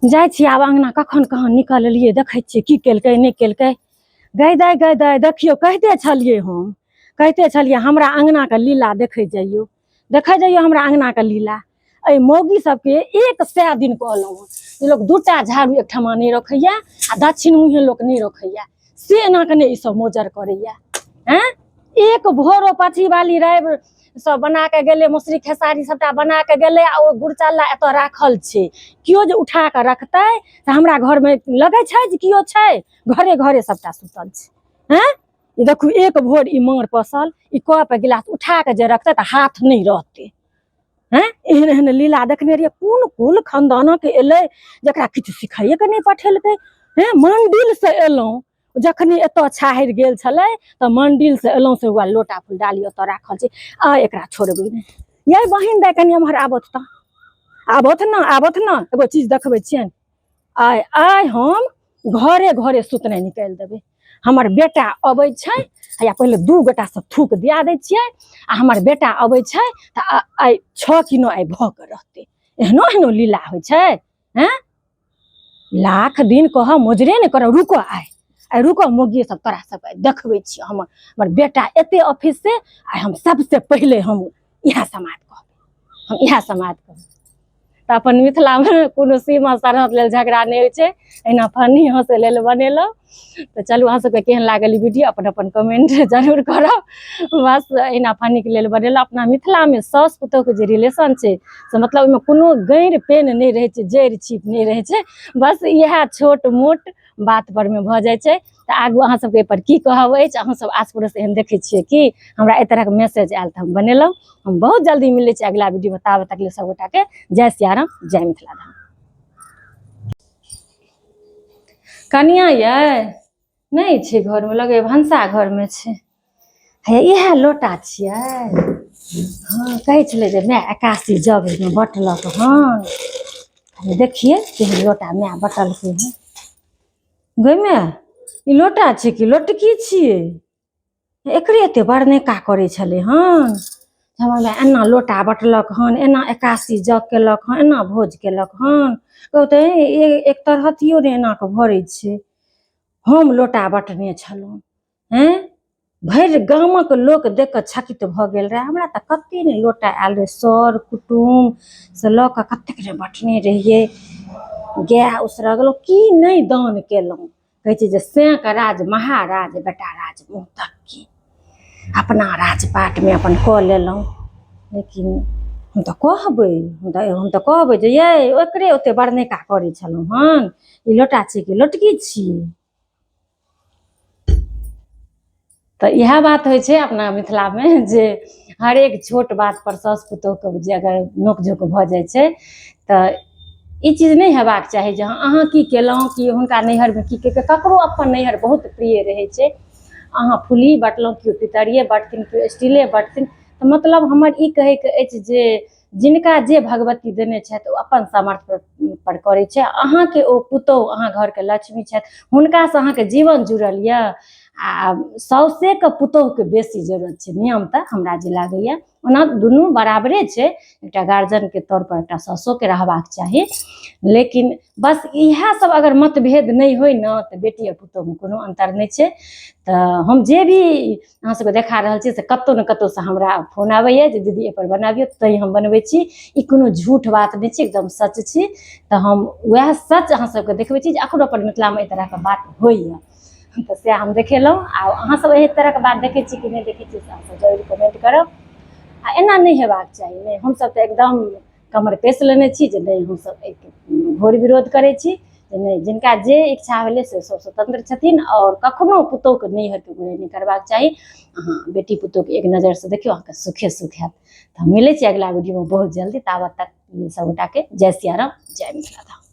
जाइ छी आब अङ्गना, कखन कहाँ निकललियै, देखै छियै की केलकै नहि केलकै। गै दाइ, गै दाइ, देखियौ, कहिते छलियै, हम कहिते छलियै, हमरा अङ्गनाके लीला देखै जइयौ, देखै जइयौ हमरा अङ्गनाके लीला। एहि मौगी सबके 100 दिन कहलहुँ हँ जे लोक दूटा झाड़ू एकठमा नहि रखैया आ दक्षिण मुँहे लोक नहि रखैया, से एना कऽ नहि ई सब मोजर करैया। हँ, एक भोरो पाछी वाली राबि सब बना के गेलै, मसुरी खेसारी सबटा बना के गेलै आ ओ गुड़चाला एतऽ राखल छै। केओ जे उठा कऽ रखतै तऽ हमरा घरमे लगै छै जे केओ छै? घरे घरे सबटा सुतल छै। हँ, ई देखू, एक भोर ई माँड़ पसल, ई कप गिलास उठा कऽ जे रखतै तऽ हाथ नहि रहतै। हैं, एहन एहन लीला देखने रहियै? कोन कुल खानदानक एलै जकरा किछु सिखाइएके नहि पठेलकै? हैं, मंडिलसँ एलहुँ, जखनी एतऽ छाहरि गेल छलै तऽ मंडिलसँ एलहुँ से वएह लोटा फुलडाली ओतऽ राखल छै। आ एकरा छोड़बै नहि। यै बहिन दाइ, कनि एम्हर आबथु तऽ, आबथु ने, आबथु ने, एगो चीज देखबै छियनि। आइ आइ हम घरे घरे सुतनाइ निकालि देबै। हमर बेटा अबै छै, हैया पहिले 2 गोटासँ थूक दिया दै छियै आ हमर बेटा अबै छै तऽ आइ 6 किलो आइ भऽ कऽ रहतै। एहनो एहनो लीला होइ छै? हैं, लाख दिन कह मोजरे नहि करब। रुको, आइ आइ रुको, मोगिए सब, तोरा सब आइ देखबै छियै। हमर हमर बेटा एते ऑफिस से, आइ हम सबसे पहिले हम इएह समाद कहबै, हम इएह समाद कहबै। तऽ अपन मिथिलामे कोनो सीमा सरहद लेल झगड़ा नहि होइ छै, एहिना फनी हँसै लेल बनेलहुँ। तऽ चलू, अहाँ सबके केहन लागल ई वीडियो, अपन अपन कमेंट जरूर करब। बस एहिना फनीके लेल बनेलहुँ। अपना मिथिलामे साउस पुतोहुके जे रिलेशन छै से मतलब ओहिमे कोनो गैर पेन नहि रहै छै, जड़ि छिप नहि रहै छै, बस इएह छोट मोट बात परमे भऽ जाइ छै। तऽ आगू अहाँ सबके एहिपर की कहब अछि? अहाँ सब आस पड़ोस एहन देखै छियै कि? हमरा एहि तरहक मैसेज आयल तऽ हम बनेलहुँ। हम बहुत जल्दी मिलै छी अगिला वीडियोमे, ताबत तक लेल सब गोटाके जय सियाराम, जय मिथिला धाम। कनिया यै नहि छै घरमे, लगैए भनसा घरमे छै। हे, इएह लोटा छियै? हँ, कहै छलै जे माय 81 जग ओहिमे बँटलक हन। देखियै केहन लोटा माय बँटलकै हन। गै माय, ई लोटा छै कि लोटकी छियै? एकरे एते बड़नेका करै छलै हन। हमर माय एना लोटा बँटलक हन, एना 81 जग केलक हन, एना भोज केलक हन। कहू तऽ, एक तरहथियो नहि एना कऽ भरै छै। हम लोटा बँटने छलहुँ हेँ, भरि गामक लोक देख कऽ छकित भऽ गेल रहए। हमरा तऽ कतेक ने लोटा आयल रहै, सर कुटुम से लऽ कऽ कतेक ने बँटने रहियै। गाय उसरगलहुँ की नहि दान केलहुँ। कहै छै जे सैंक राज महाराज, बेटा राज मुँह तक्की। अपना राजपाटमे अपन कऽ लेलहुँ, लेकिन हम तऽ कहबै, हम तऽ कहबै जे यै, ओकरे ओते बड़नेका करै छलहुँ हन, ई लोटा छियै कि लोटकी छियै? तऽ इएह बात होइ छै अपना मिथिलामे जे हरेक छोट बात पर साउस पुतोहुके जे अगर नोक झोंक भऽ जाइ छै तऽ ई चीज नहि हेबाक चाही जे अहाँ की केलहुँ कि हुनका नैहरमे की केलकै। ककरो अपन नैहर बहुत प्रिय रहै छै। अहाँ फुलही बँटलहुँ, केओ पितरिये बँटथिन, केओ स्टीले बँटथिन। तऽ मतलब हमर ई कहैके अछि जे जिनका जे भगवती देने छथि ओ अपन सामर्थ्य पर करै छै। अहाँके ओ पुतोहु अहाँ घरके लक्ष्मी छथि, हुनकासँ अहाँके जीवन जुड़ल यऽ आ साउसेके पुतोहुके बेसी जरूरत छै, नियम तऽ हमरा जे लागैए। ओना दुनू बराबरे छै, एकटा गार्जियनके तौर पर एकटा साउसोके रहबाक चाही, लेकिन बस इएह सब अगर मतभेद नहि होइ ने तऽ बेटी आ पुतोहुमे कोनो अन्तर नहि छै। तऽ हम जे भी अहाँ सबके देखा रहल छी से कतहु ने कतहुसँ हमरा फोन आबैए जे दीदी एहिपर बनाबियौ, तैँ हम बनबै छी। ई कोनो झूठ बात नहि छै, एकदम सच छी। तऽ हम वएह सच अहाँ सबके देखबै छी जे अखनो अपन मिथिलामे एहि तरहके बात होइए, तऽ सएह हम देखेलहुँ। आ अहाँ सब एहि तरहके बात देखै छी कि नहि देखै छी, से अहाँ सब जरूर कमेंट करब। आ एना नहि हेबाक चाही। नहि, हमसब तऽ एकदम कमर कसि लेने छी जे नहि, हमसब एहिके घोर विरोध करै छी जे नहि, जिनका जे इच्छा भेलै से सब स्वतंत्र छथिन आओर कखनो पुतोहुके नैहरके बुराइ नहि करबाक चाही। अहाँ बेटी पुतोहुके एक नजरिसँ देखियौ, अहाँके सुखे सुख हैत। तऽ हम मिलै छी अगिला वीडियोमे बहुत जल्दी, ताबत तक सबगोटाके जय सियाराम, जय मिथिला धाम।